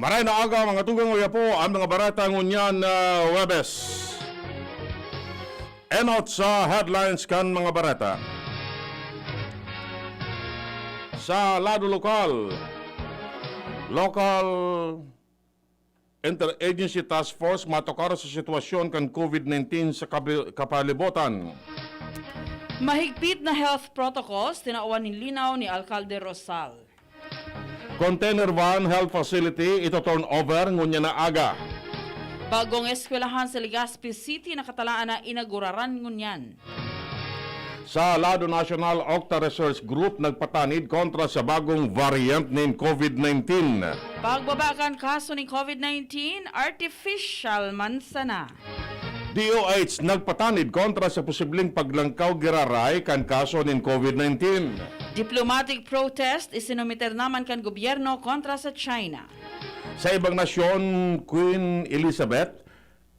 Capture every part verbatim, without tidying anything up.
Maray na aga, mga tugang, uya po ang mga bareta ngunyan na Huwebes. Enot sa headlines kan mga bareta. Sa lado lokal, Local Interagency Task Force matukar sa sitwasyon kan COVID nineteen sa kabi-, kapalibotan. Mahigpit na health protocols, tinawan nin linaw ni Alkalde Rosal. Container van health facility ito turnover ngunyan na aga. Bagong eskwelahan sa Legazpi City nakatalaan na inaguraran ngunyan. Sa lado nasyonal, Octa Research Group nagpatanid kontra sa bagong variant nin COVID nineteen. Pagbaba kan kaso nin COVID nineteen, artificial man sana. D O H nagpatanid kontra sa posibleng paglangkaw giraray kan kaso nin COVID nineteen. Diplomatic protest isinumiter naman kan gobyerno kontra sa China. Sa ibang nasyon, Queen Elizabeth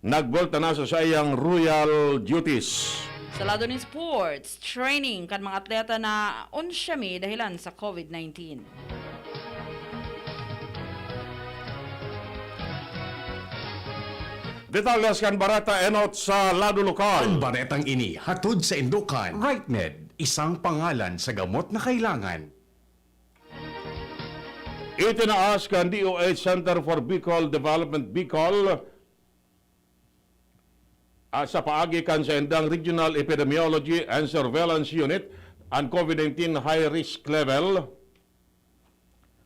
nagbolta na sa saiyang royal duties. Sa lado nin sports, training kan mga atleta na onsyami dahilan sa COVID nineteen. Detalles kan bareta enot sa lado lokal. Ang baretang ini hatod sa indokan. RightMed, isang pangalan sa gamot na kailangan. Itinaas kan D O H Center for Bicol Development, Bicol, ah, sa paagi kan saindang Regional Epidemiology and Surveillance Unit, an COVID nineteen high risk level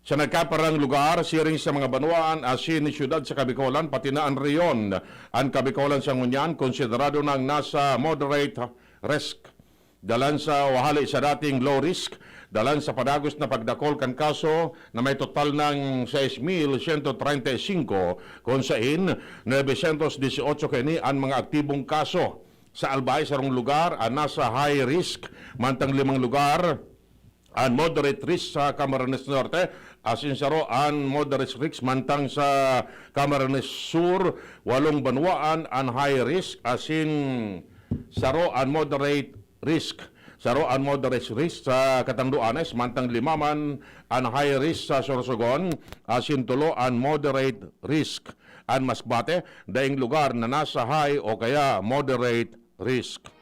sa nagkaparang lugar, siring sa mga banwaan asin syudad sa Kabikolan, pati na an rehiyon. An Kabikolan sa ngunyan, konsiderado nang nasa moderate risk. Dalan sa wahali sa dating low risk, dalan sa padagos na pagdakol kan kaso na may total ng sais mil sento treinta y cinco, kun sain nuebe syentos disyotso kaini an mga aktibong kaso. Sa Albay, sarong lugar an nasa high risk, mantang limang lugar an moderate risk sa Camarines Norte, asin saro an moderate risk mantang sa Camarines Sur, walong banwaan an high risk, asin saro an moderate risk. Saro an moderate risk sa Catanduanes, mantang lima man an high risk sa Sorsogon, asin tulo an moderate risk. An Masbate, daing lugar na nasa high o kaya moderate risk.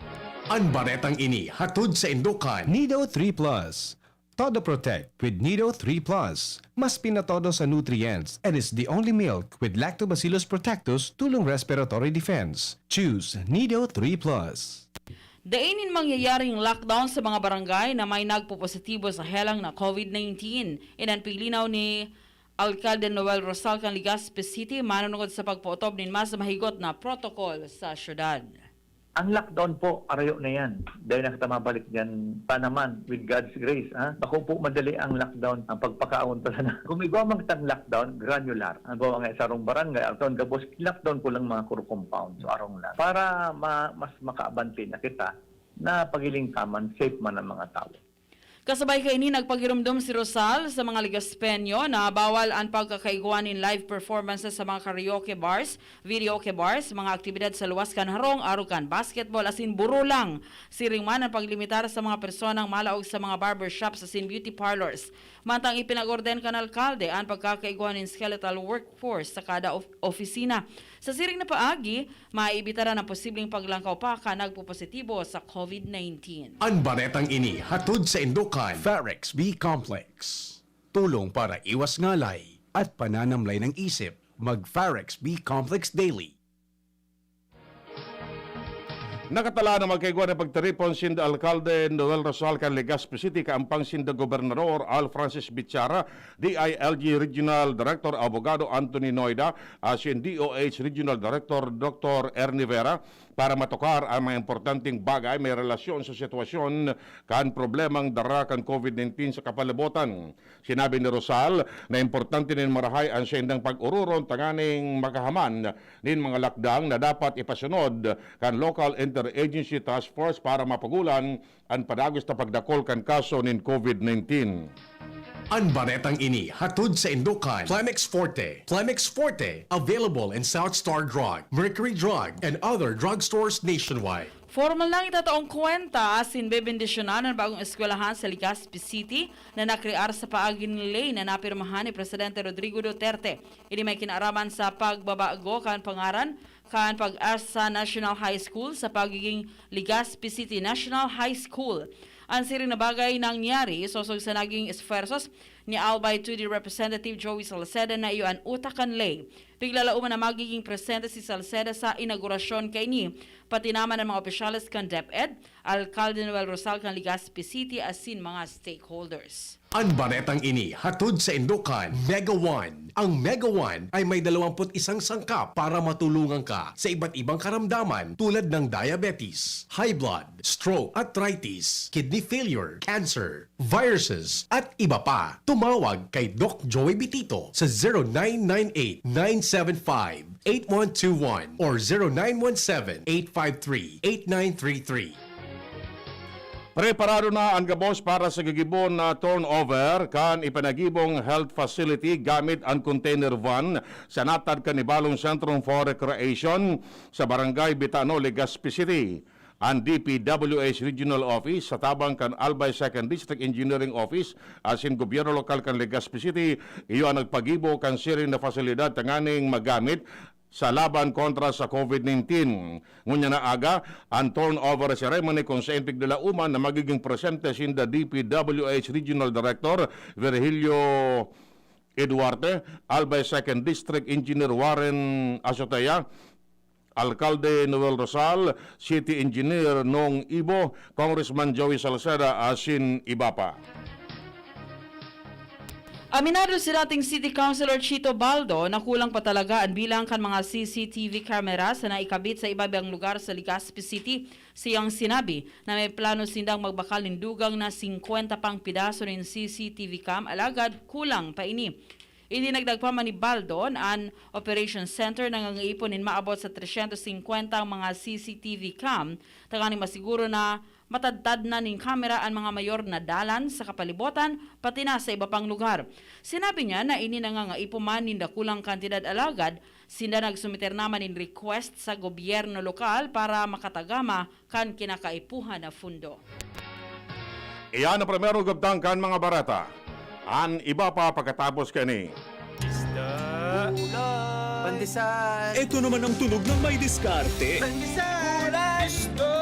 An baretang ini hatod sa indokan. Nido three plus. Todo Protect with Nido three plus. Mas pinatodo sa nutrients and is the only milk with Lactobacillus protectus tulong respiratory defense. Choose Nido three plus. Dai nin mangyayaring lockdown sa mga barangay na may nagpopositibo sa helang na COVID nineteen. Iyan an paglinaw ni Alkalde Noel Rosal kan Legazpi City manunungod sa pagpaotob nin mas mahigot na protokol sa syudad. Ang lockdown po, arayo na yan. Dahil na kita mabalik dyan pa naman, with God's grace, ha? Bako po madali ang lockdown, ang pagpakaon talaga. Kung igwa man kitang lockdown, granular. Halimbawa nga, sarong barangay, ang taon gabos, lockdown ko lang mga kuro compound. So, arong lang. Para ma-, mas makaabante na kita na pagiling ka man, safe man ang mga tao. Kasabay kaini, nagpagiromdom si Rosal sa mga Legazpeño na bawal an pagkakaigwa nin live performances sa mga karaoke bars, videoke bars, mga aktibidad sa luwas kan harong, arog kan basketball, asin burulang. Siring man an paglimitar sa mga personang malaog sa mga barbershop asin beauty parlors. Mantang ipinag-orden kan alkalde an pagkakaigwa nin skeletal workforce sa kada of-, opisina. Sa siring na paagi, maiibitaran ang posibleng paglangkaw pa kan nagpopositibo sa COVID nineteen. An baretang ini hatod sa indokan. Farex B Complex. Tulong para iwas ngalay at pananamlay ng isip. Mag Farex B Complex Daily. Nakatalaan na magkaigwa na pagtiripon sinda Alkalde Noel Rosal kan Legazpi City, kaampang sinda Gobernador Al Francis Bichara, D I L G Regional Director Abogado Anthony Noida, asin D O H Regional Director Doctor Ernie Vera, para matukar ang mga importanteng bagay may relasyon sa sitwasyon kan problemang dara kan COVID nineteen sa kapalibotan. Sinabi ni Rosal na importante nin marahay an saindang pag-ororon tanganing makahaman nin mga lakdang na dapat ipasunod kan Local Interagency Task Force para mapagulan an padagos na pagdakol kan kaso nin COVID nineteen. An baretang ini hatod sa indokan. Plemex Forte. Plemex Forte, available in South Star Drug, Mercury Drug, and other drugstores nationwide. Formal nang itataong kwenta asin bebendisyonan an bagong eskwelahan sa Legazpi City na nakrear sa paagi nin ley na napirmahan ni Presidente Rodrigo Duterte. Ini may kinaaraman sa pagbabago kan pangaran kan PAGASA National High School sa pagiging Legazpi City National High School. An siring na bagay nangyari sosog sa naging esfuerzos ni Albay Two D Representative Joey Salceda na iyo an utak kan ley. Piglalauman na magiging presente si Salceda sa inaugurasyon kaini, pati naman ang mga opisyales kan DepEd, Alkalde Noel Rosal kan Legazpi City asin mga stakeholders. An baretang ini hatod saindo kan Mega One. Ang Mega One ay may dalawampu't isang sangkap para matulungan ka sa iba't ibang karamdaman tulad ng diabetes, high blood, stroke, arthritis, kidney failure, cancer, viruses, at iba pa. Tumawag kay Doc Joey Bitito sa zero nine nine eight, nine seven five, eight one two one or zero nine one seven, eight five three, eight nine three three. Preparado na an gabos para sa gigibo na turnover kan ipanagibong health facility gamit an container van sa natad kan ibalong Sentro for Recreation sa Barangay Bitano, Legazpi City. An D P W H Regional Office sa tabang kan Albay Second District Engineering Office asin gobyerno lokal kan Legazpi City, iyo an nagpagibo kan siring na pasilidad tanganing magamit sa laban kontra sa COVID nineteen. Ngunyan na aga, an turnover ceremony kung saen piglalauman na magiging presente sinda D P W H Regional Director Virgilio Eduarte, Albay Second District Engineer Warren Azotea, Alkalde Noel Rosal, City Engineer Nong Ibo, Congressman Joey Salceda asin iba pa. Aminado si dating City Councilor Chito Baldo na kulang pa talaga an bilang kan mga C C T V cameras na naikabit sa iba-ibang lugar sa Legazpi City. Siyang sinabi na may plano sindang magbakal nin dugang na singkwenta pang pidaso nin C C T V cam, alagad kulang pa ini. Idinagdag pa man ni Baldo na an Operation Center nangangaipo nin maabot sa tresyentos singkwenta ang mga C C T V cam, tanganing masiguro na matadtad na nin kamera an mga mayor na dalan sa kapalibotan, pati na sa iba pang lugar. Sinabi niya na ini nangangaipo man nin dakulang kantidad, alagad sinda nagsumiter naman nin request sa gobyerno lokal para makatagama kan kinakaipuhan na fundo. Iyan ang primerong kabtang kan mga bareta. An iba pa pagkatapos kani. Isda. Pandesal. Ito naman ang tunog ng may diskarte. Pandesal. Isda.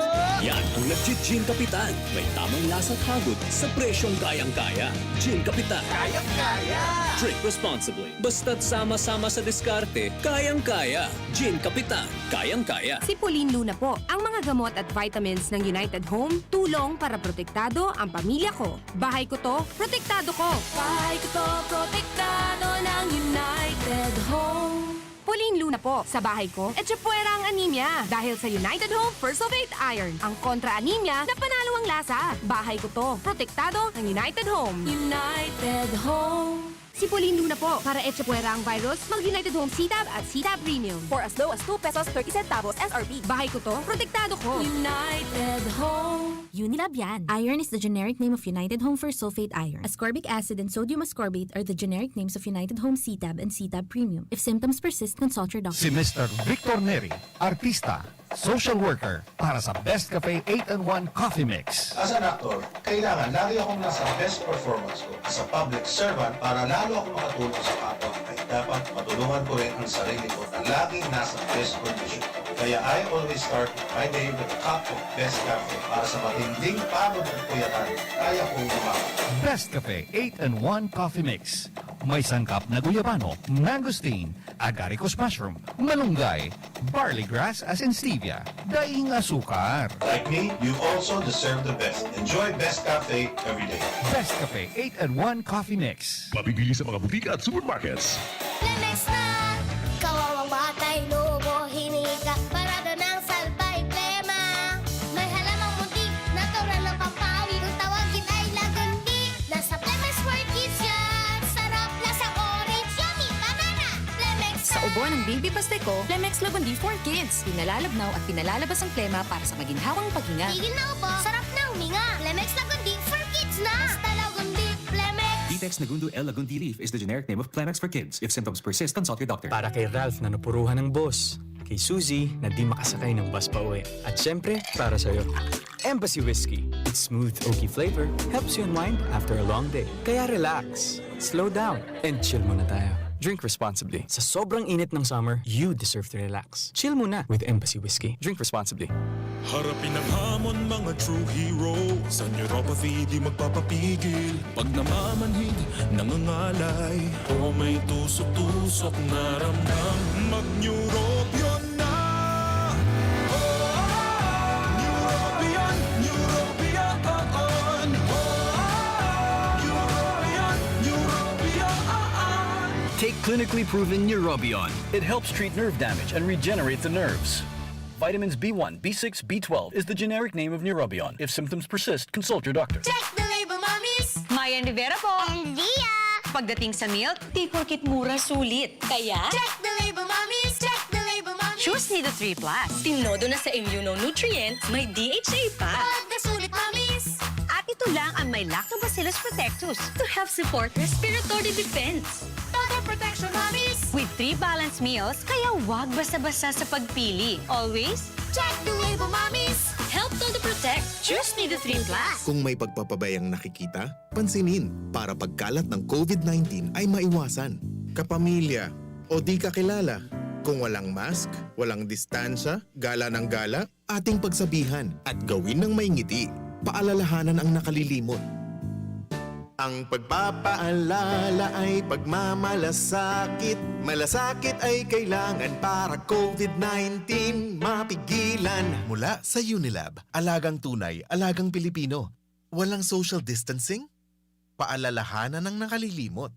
Yan ang nagji-Gin Kapitan. May tamang lasa at hagod sa presyong kayang-kaya. Gin Kapitan. Kayang-kaya. Drink responsibly. Basta't sama-sama sa diskarte, kayang-kaya. Gin Kapitan, kayang-kaya. Si Pauline Luna po. Ang mga gamot at vitamins ng United Home, tulong para protektado ang pamilya ko. Bahay ko to, protektado ko. Bahay ko to, protektado ng United Home. Pauline Luna po. Sa bahay ko, etchepuera ang anemia. Dahil sa United Home First of Eight Iron, ang kontra-anemia na panalo ang lasa. Bahay ko to, protektado ng United Home. United Home. Si Pauline Luna po. Para etchepuera ang virus, mag United Home C-Tab at C-Tab Premium. For as low as two pesos thirty centavos S R P. Bahay ko to, protektado ko. United Home. Unilab yan. Iron is the generic name of United Home First Sulfate Iron. Ascorbic acid and sodium ascorbate are the generic names of United Home C-Tab and C-Tab Premium. If symptoms persist, consult your doctor. Si Mister Victor Neri, artista, social worker, para sa Best Cafe eight-in-one Coffee Mix. As an actor, kailangan lagi akong nasa best performance ko. As a public servant, para lalo akong makatulong sa kapwa, ay dapat matulungan ko rin ang sarili ko na laging nasa best condition. Kaya I always start my day with a cup of Best Cafe. Para sa matinding pagod at puyatan, kaya kong lumaban. Best Cafe eight-in-one Coffee Mix. May sangkap na guyabano, mangosteen, agaricus mushroom, malunggay, barley grass asin stevia. Daing asukar. Like me, you also deserve the best. Enjoy Best Cafe every day. Best Cafe eight-in-one Coffee Mix. Mabibili sa mga butika at supermarkets. Lemex na! Kawawang batay, lobo, hinika, parada ng salbay, plema. May halamang munti, natural na pampawi. Kung tawagin ay lagundi, nasa Lemex for Kids yan. Sarap, lasang orange, yummy, banana. Lemex na! Sa ubo ng Baby Pasteco, Lemex Lagundi for Kids. Pinalalabnaw at pinalalabas ang plema para sa maginhawang paghinga. Tigil na ubo, sarap na huminga. Lemex Lagundi for Kids na! Basta Lagundi, Lemex! Ditex Nagundo L Lagundi Leaf is the generic name of Clemax for Kids. If symptoms persist, consult your doctor. Para kay Ralph na napuruhan ng boss. Kay Suzy na di makasakay ng bus pa uwi. At syempre, para sa'yo. Embassy Whiskey. Its smooth, oaky flavor helps you unwind after a long day. Kaya relax, slow down, and chill muna tayo. Drink responsibly. Sa sobrang init ng summer, you deserve to relax. Chill muna with Embassy Whiskey. Drink responsibly. Harapin ang hamon, mga true hero. Sa neuropathy di magpapapigil. Pag namamanhid, nangangalay, o may tusok-tusok na ramdam, mag-Neurobion na! Oh, Neurobion, Neurobion, oh, oh. Neurobion, Neurobion, oh, oh. Take clinically proven Neurobion. It helps treat nerve damage and regenerate the nerves. Vitamins B one, B six, B twelve is the generic name of Neurobion. If symptoms persist, consult your doctor. Check the label, mommies! Mayan Rivera po. And Zia! Pagdating sa milk, di porkit mura, sulit. Kaya, Check the label, mommies! Check the label, mommies! Choose Nido three plus. Tinodo na sa immunonutrient, may D H A pa! Pag nasulit, mommies! At ito lang ang may Lactobacillus protectus to help support respiratory defense. Total protection, mommies! With three balanced meals, kaya wag basta-basta sa pagpili. Always, Check the label, mommies! help todo protect. Choose Nido three plus. Kung may pagpapabayang nakikita, pansinin para pagkalat ng COVID nineteen ay maiwasan. Kapamilya o di kakilala, kung walang mask, walang distansya, gala ng gala, ating pagsabihan at gawin ng may ngiti. Paalalahanan ang nakalilimot. Ang pagpapaalala ay pagmamalasakit. Malasakit ay kailangan para COVID nineteen mapigilan. Mula sa Unilab, alagang tunay, alagang Pilipino. Walang social distancing? Paalalahanan ang nakalilimot.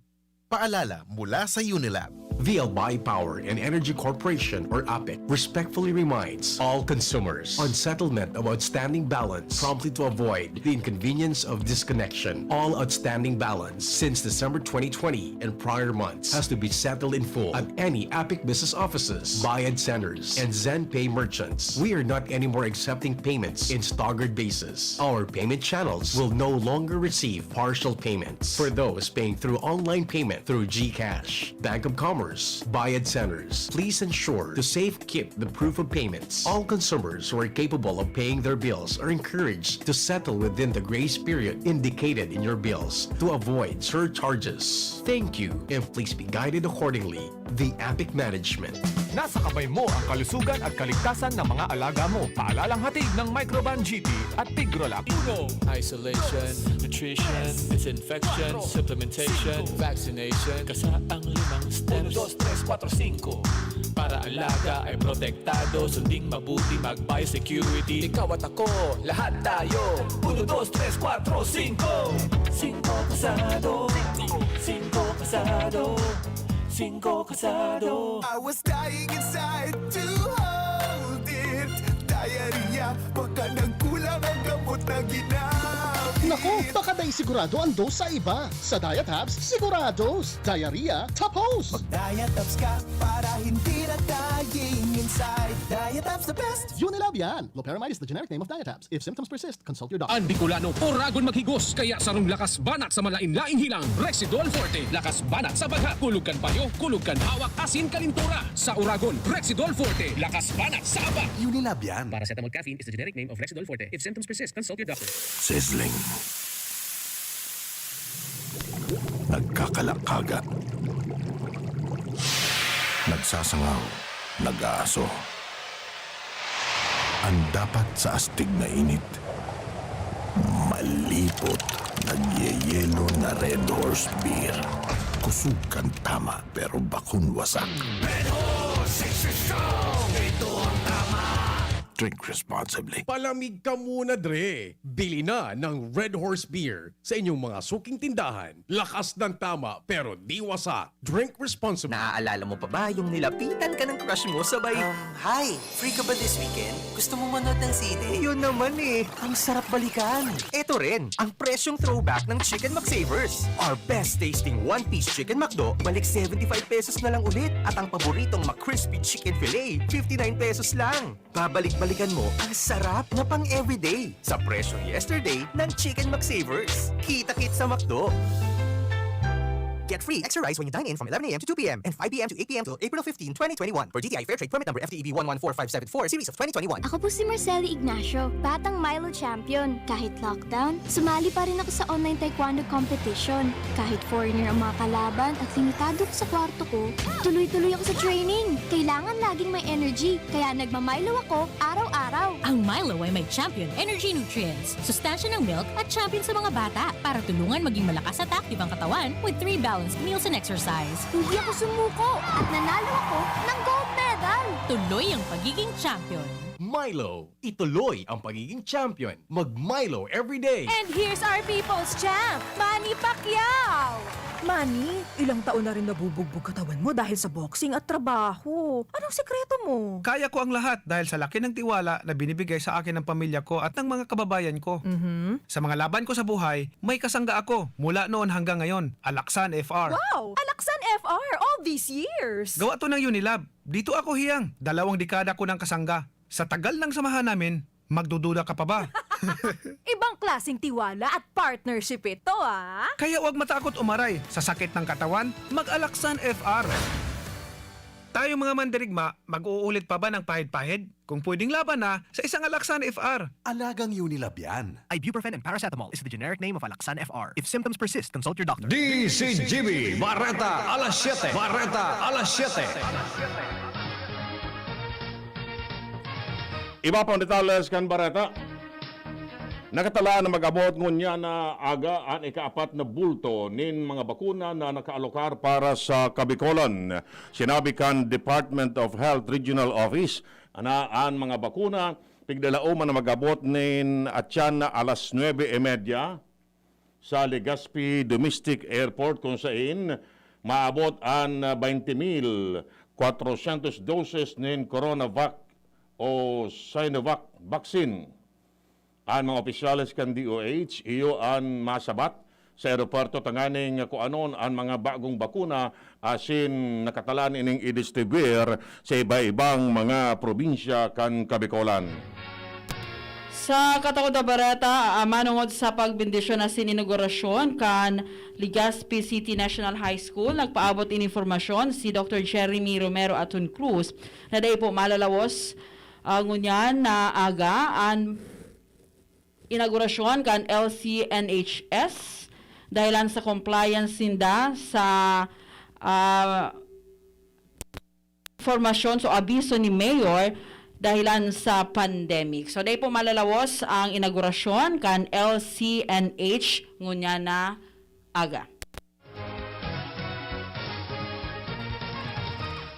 Paalala mula sa Unilab. The Albay Power and Energy Corporation, or APEC, respectfully reminds all consumers on settlement of outstanding balance promptly to avoid the inconvenience of disconnection. All outstanding balance since December twenty twenty and prior months has to be settled in full at any APEC business offices, Bayad Centers, and ZenPay merchants. We are not anymore accepting payments in staggered basis. Our payment channels will no longer receive partial payments. For those paying through online payment through GCash, Bank of Commerce, Bayad Centers, please ensure to safekeep the proof of payments. All consumers who are capable of paying their bills are encouraged to settle within the grace period indicated in your bills to avoid surcharges. Thank you, and please be guided accordingly. The APEC Management. Nasa kamay mo ang kalusugan at kaligtasan ng mga alaga mo. Paalalang hatid ng Microban G P at Tigrolak. Uno, Isolation, nutrition, disinfection, supplementation, vaccination, kasaang limang steps. Uno, dos, tres, kuwatro, singko. Para alaga ay protektado, sunding mabuti, mag-biosecurity. Ikaw at ako, lahat tayo. Uno, dos, tres, kuwatro, singko. Singko kasado. Singko kasado. Singko kasado. I was dying inside to hold it. Diarrhea, baka nagkulang ang gamot na ginamit. Naku, baka dai sigurado ang dose sa iba. Sa Diatabs, sigurados. Diarrhea, tapos! Mag-Diatabs ka para hindi na dying inside. Diatabs the best! Unilab yan! Loperamide is the generic name of Diatabs. If symptoms persist, consult your doctor. Ang Bicolano, oragon maghigos, kaya sarong lakas banat sa malain-laing hilang, Rexidol Forte. Lakas banat sa bagha, kulog kan payo, kulog kan hawak, asin kalintura. Sa oragon, Rexidol Forte. Lakas banat sa aba. Unilab yan! Paracetamol caffeine is the generic name of Rexidol Forte. If symptoms persist, consult your doctor. Sizzling. Nagkakalakaga. Nagsasangaw. Nag-aaso. Ang dapat sa astig na init, malipot, nagyeyelo na Red Horse Beer. Kusog kan tama, pero bakong wasak. Red Horse, sexy strong, ito ang tama. Drink responsibly. Palamig ka muna, Dre. Bili na ng Red Horse Beer sa inyong mga suking tindahan. Lakas ng tama, pero di wasak. Drink responsibly. Naaalala mo pa ba yung nilapitan ka ng crush mo sabay? Um, hi! Free ka ba this weekend? Gusto mo manood ng sine? Yun naman eh! Ang sarap balikan! Eto rin, ang presyong throwback ng Chicken McSavers. Our best tasting one-piece Chicken McDo, balik seventy-five pesos na lang ulit. At ang paboritong McCrispy Chicken Fillet, fifty-nine pesos lang. Babalik-balikan mo ang sarap na pang-everyday sa presyong yesterday ng Chicken McSavers. Kita-kit sa McDo! Get free extra rice when you dine in from eleven a m to two p m and five p m to eight p m till April fifteen, twenty twenty-one. For G T I Fair Trade Permit Number F T E B one one four five seven four, Series of twenty twenty-one. Ako po si Marceli Ignacio, batang Milo champion. Kahit lockdown, sumali pa rin ako sa online taekwondo competition. Kahit foreigner ang mga kalaban at limitado ko sa kwarto ko, tuloy-tuloy ako sa training. Kailangan laging may energy, kaya nagma-Milo ako araw-araw. Ang Milo ay may Champion Energy Nutrients, sustansya ng milk at champion sa mga bata para tulungan maging malakas at active ang katawan with three balanced meals and exercise. Hindi ako sumuko at nanalo ako ng gold medal. Tuloy ang pagiging champion. Milo, ituloy ang pagiging champion. Mag-Milo everyday. And here's our people's champ, Manny Pacquiao! Manny, ilang taon na rin nabubugbog katawan mo dahil sa boxing at trabaho. Anong sekreto mo? Kaya ko ang lahat dahil sa laki ng tiwala na binibigay sa akin ng pamilya ko at ng mga kababayan ko. Mhm. Sa mga laban ko sa buhay, may kasangga ako mula noon hanggang ngayon, Alaksan F R. Wow! Alaksan F R all these years! Gawa to ng Unilab. Dito ako hiyang, dalawang dekada ko ng kasangga. Sa tagal ng samahan namin, magdududa ka pa ba? Ibang klaseng tiwala at partnership ito, ah! Kaya huwag matakot umaray sa sakit ng katawan, mag-Alaksan F R. Tayong mga mandirigma, mag-uulit pa ba ng pahid-pahid? Kung pwedeng laban na, sa isang Alaksan F R. Alagang Unilab yan. Ibuprofen and paracetamol is the generic name of Alaksan F R. If symptoms persist, consult your doctor. D Z G B, Bareta alas siyete. Bareta alas siyete. Iba pang detalles kan bareta. Nakatalaan na mag-abot ngunyan na aga an ikaapat na bulto nin mga bakuna na nakaalokar para sa Kabicolan. Sinabi kan Department of Health Regional Office na an mga bakuna pigdalaoman na mag-abot nin atyan na alas nuebe y media sa Legazpi Domestic Airport, kung sain maabot an twenty mil kwatrosyentos doses nin Coronavac o Sinovac vaccine. An mga opisyales kan D O H iyo an masabat sa eroporto tanganing kuanon an mga bagong bakuna asin nakatalaan ining idistribuir sa iba-ibang mga probinsya kan Kabicolan. Sa katakod na bareta, ah, manongod sa pagbendisyon asin inaugurasyon kan Legazpi City National High School, nagpaabot nin impormasyon si Doktor Jeremy Romero Aton Cruz na dai po malalawos, ah, ngunyan na aga an inaugurasyon kan L C N H S dahilan sa compliance ninda sa, ah, formasyon o abiso ni Mayor dahilan sa pandemic. So, dai po malalawos ang inaugurasyon kan L C N H ngunyan na aga.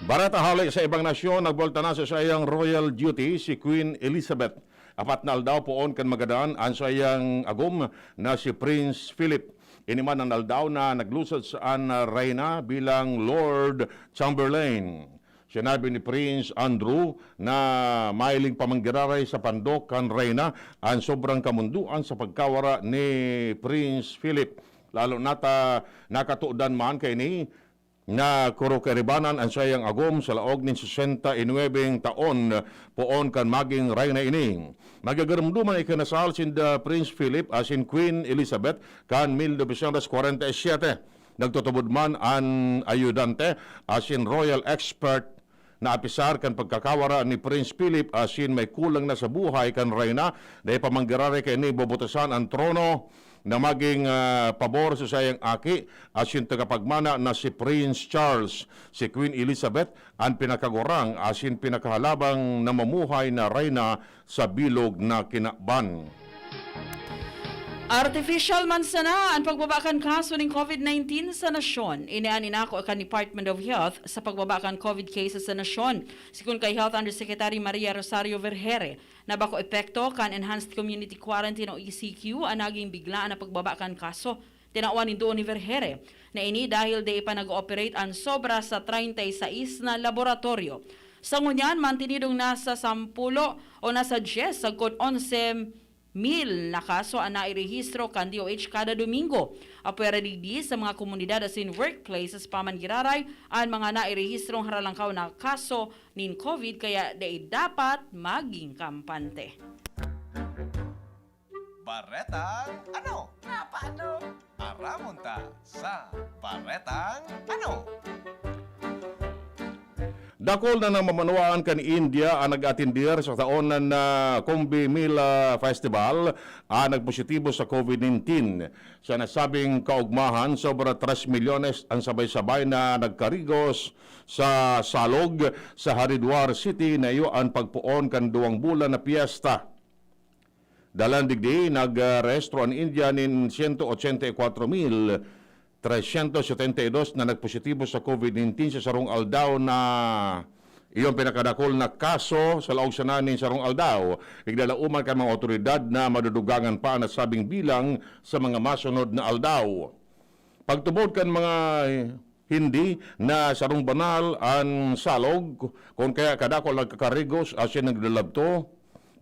Bareta hale sa ibang nasyon, nagbolta na sa saiyang royal duty si Queen Elizabeth. Apat na aldaw poon kan magadan an saiyang agom na si Prince Philip. Ini man an aldaw na naglusad sa an reyna bilang Lord Chamberlain. Sinabi ni Prince Andrew na mahiling pa man giraray sa pandok kan reyna an sobrang kamundoan sa pagkawara ni Prince Philip. Lalo na ta nakatodan man kaini na kurukiribanan an saiyang agom sa laog nin sesenta y nuebe taon poon kan magin reyna ini. Magigiromdoman an ikinasal sinda Prince Philip asin Queen Elizabeth kan mil novecientos kwarenta y siyete. Nagtutubod man an ayudante asin royal expert na apisar kan pagkakawara ni Prince Philip asin may kulang na sa buhay kan reyna, dai pa man giraray kaini bubutosan an trono na magin, ah, pabor sa saiyang aki asin tagapagmana na si Prince Charles. Si Queen Elizabeth an pinakagurang asin pinakahalabang namumuhay na reyna sa bilog na kinaban. Artificial man sana an pagbaba kan kaso nin covid nineteen sa nasyon. Ini an inako kan Department of Health sa pagbaba kan covid cases sa nasyon. Sigon kay Health Undersecretary Maria Rosario Vergeire, na bako epekto kan Enhanced Community Quarantine o E C Q an nagin biglaan na pagbaba kan kaso. Tinawan nindo ni Vergeire na ini dahil dai pa nag-ooperate an sobra sa treinta y seis na laboratoryo. Sa ngunyan, mantenidong nasa sampulo o nasa dyes sagkod onse mil na kaso an nairehistro kan D O H kada Domingo. Apwera digdi, sa mga komunidad asin workplaces pa man giraray an mga nairehistrong haralangkaw na kaso nin covid, kaya dai dapat maging kampante. Baretang ano? Ano? Aramon ta sa Baretang Ano? Dakul na namamanwaan kan India an nag-atendir sa taon na Kumbh Mela Festival a nagpositibo sa COVID nineteen. Sa nasabing kaugmahan, sobra tres milyones an sabay-sabay na nagkarigos sa salog sa Haridwar City na iyo an pagpoon kan duwang bulan na piyesta. Dalan digdi, nagrehistro an India nin siyento ochenta y kwatro mil tresyentos setenta y dos na nagpositibo sa COVID nineteen sa sarong aldaw na iyo an pinakadakul na kaso sa laog sana nin sarong aldaw. Iglalauman kan mga awtoridad na madudugangan pa an nasabing bilang sa mga masunod na aldaw. Pagtubod kan mga hindi na sarong banal an salog, kun kaya kadakul nagkakarigos asin naglalabto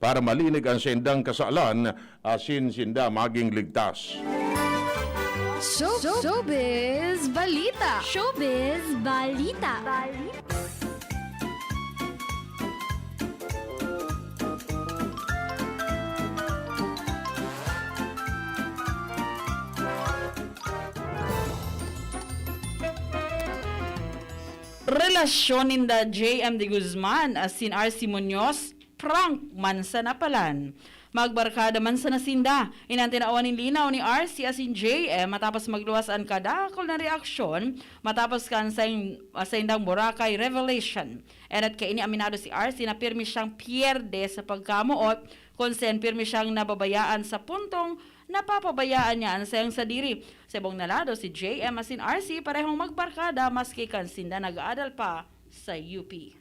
para malinig an saindang kasalan asin sinda maging ligtas. Show, Showbiz Balita! Showbiz Balita! Relasyon ninda J M de Guzman asin R C Muñoz, prank man sana palan. Magbarkada man sana sinda. Iyan an tinawan nin linaw ni R C asin J M matapos magluwas an kadakul na reaksyon matapos kan sain-, saindang Boracay revelation. Enot kaini aminado si R C na pirmi siyang pierde sa pagkamoot, kun sen pirmi siyang nababayaan sa puntong napapabayaan niya an saiyang sadiri. Sa ibong na lado, si J M asin R C parehong magbarkada maski kan sinda nag-aadal pa sa U P.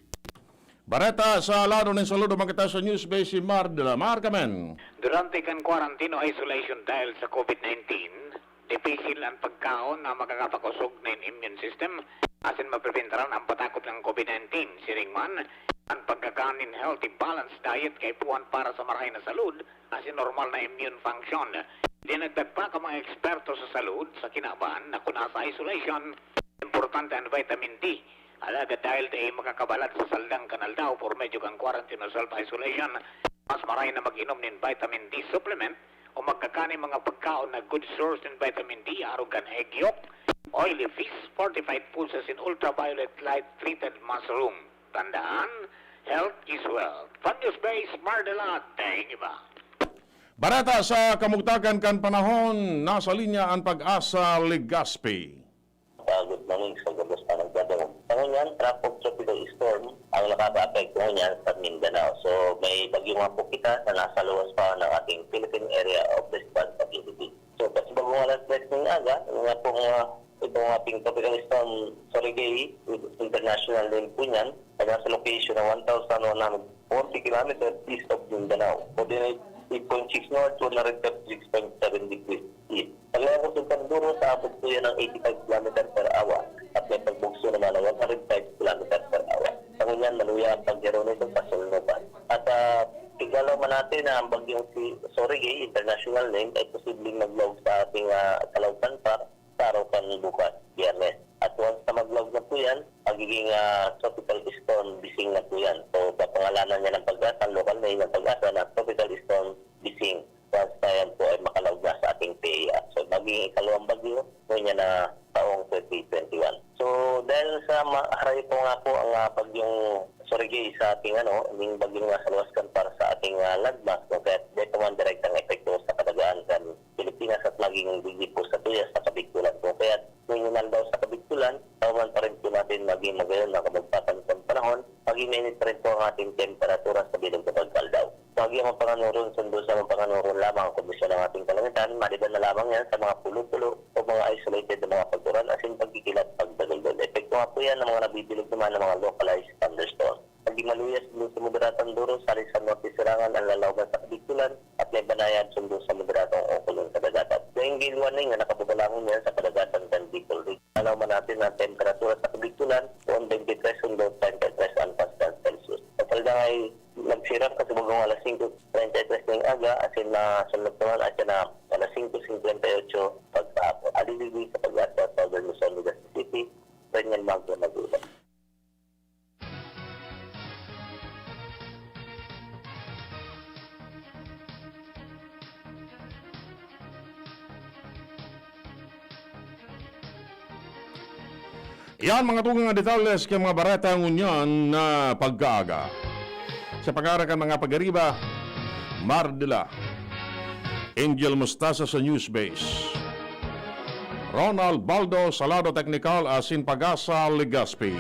Bareta sa lado nin saludo, makita sa News Base si Mar de la Mar Kamen. Durante kan quarantine o isolation dahil sa COVID-nineteen, dipisil an pagkaon na makakapakosog nin immune system asin maprepentaran an patakop kan COVID-nineteen. Siring man, an pagkakan nin healthy, balanced diet kaipuhan para sa marahay na salud asin normal na immune function. Dinagdag pa kan mga eksperto sa salud sa kinaban na kun nasa isolation, importante an vitamin D. Alagad dahil dai makakabalad sa saldang kan aldaw por medio kan quarantine o self-isolation, mas marahay na mag-inom nin vitamin D supplement o magkakan nin mga pagkaon na good source nin vitamin D, arog kan egg yolk, oily fish, fortified foods asin ultraviolet light treated mushroom. Tandaan, health is wealth. From News Base, Mar de la Tengeba. Bareta sa kamugtakan kan panahon, nasa linya an Pag-asa Legazpi. Ah, good morning sa gabos na nagdadangog. Sa ngunyan, trough of tropical storm ang nakakaapekto ngunyan sa Mindanao. So, may bagyo nga po kita na nasa luwas pa ng ating Philippine Area of Disturbance ability. So, pasibago nga alas tres ng aga, yung nga pong, ah, itong ating tropical storm Sorigay, with international name po niyan, ay nasa location na one thousand one hundred forty kilometers east of Mindanao. Coordinate eight point six north, one hundred thirty-six point seven degrees east. Paglago sa Panduro, sa abot po yan ng eighty-five kilometer per hour at may pagbugso naman ng one hundred five kilometer per hour. Sa ngunyan, maluya ang pagyaro nito sa Solnoban. At, ah, igalaw man natin na ang bagyong si Sorigay, international name, ay posibleng maglaog sa ating, ah, kalautan pa sa araw kan bukas, Biyernes. At once na maglaog na po yan, magiging, ah, tropical storm Bising na po yan. So, papangalanan niya ng Pag-asa, ang local name ng Pag-asa na tropical storm Bising. Once na yan po ay makalaog na sa ating P A R. So, magiging ikalawang bagyo po niya na taong twenty twenty-one. So, dahil sa ma-, harayo po nga po ang, ah, bagyong Sorigay sa ating, ano, yung bagyong nasa luwas kan para sa ating, ah, landmass, no? Kaya dito man direktang epekto sa kadagaan kan Pilipinas at maging digdi po sa tuyas sa Kabigtulan po. Kaya ngayong aldaw sa Kabigtulan, tawagan pa rin po natin maging magayon na kabagsakan sa panahon, maging mainit pa rin po ang ating temperatura sa bilog na pagkaldaw. Sa Aguiang Mapanganoron, sundo sa Mapanganoron lamang ang kondisyon ng ating kalangitan, maliban na lamang yan sa mga pulo-pulo o mga isolated na mga pagturan asin pagkikilat pagdagaldol. Epekto nga po yan ng mga nabibilog naman ng mga localized thunderstorm. Naging maluyas sundo sa moderatang duro, sali sa norte sirangan ang lalawagan sa Kabigtulan at may banayad sundo sa moderatang ukol ng kadagatan. Dahil gale warning na nakababalangon yan sa kadagatan kan Bicol Region. Alaw man natin ang temperatura sa Kabigtulan, poon twenty-three sundo thirty-three ang pasang Celsius. Sa Saldang ay nagsirap kasi bagong alas singko treinta y tres ng aga, asin masunod naman at yan na alas singko cincuenta y ocho paghapon. Adi digdi sa Pag-asa, Southern Luzon, Legazpi City, ganyan magmamagulang. Yan, mga tugang na detalles kan mga bareta ngunyan na pagkaaga. Sa pangaran kan mga pagariba, Mar de la Angel Mustasa sa News Base. Ronald Baldo, Salado Teknikal, asin Pagasa Legaspi.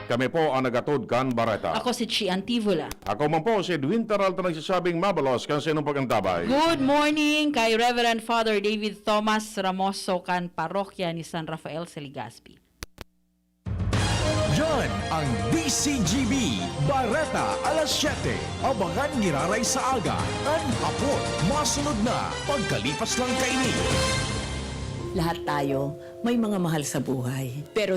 Kami po ang nagatod kan bareta. Ako si Chi Antivola. Ako man po si Edwin Peralta, nagsasabing mabalos kan saindong pag-antabay. Good morning kay Reverend Father David Thomas Ramoso kan Parokya ni San Rafael sa Legazpi. Yan ang D C G B, Bareta alas siyete. Abangan giraray sa aga, an hapon, masunod na pagkalipas lang kaini. Lahat tayo may mga mahal sa buhay. Pero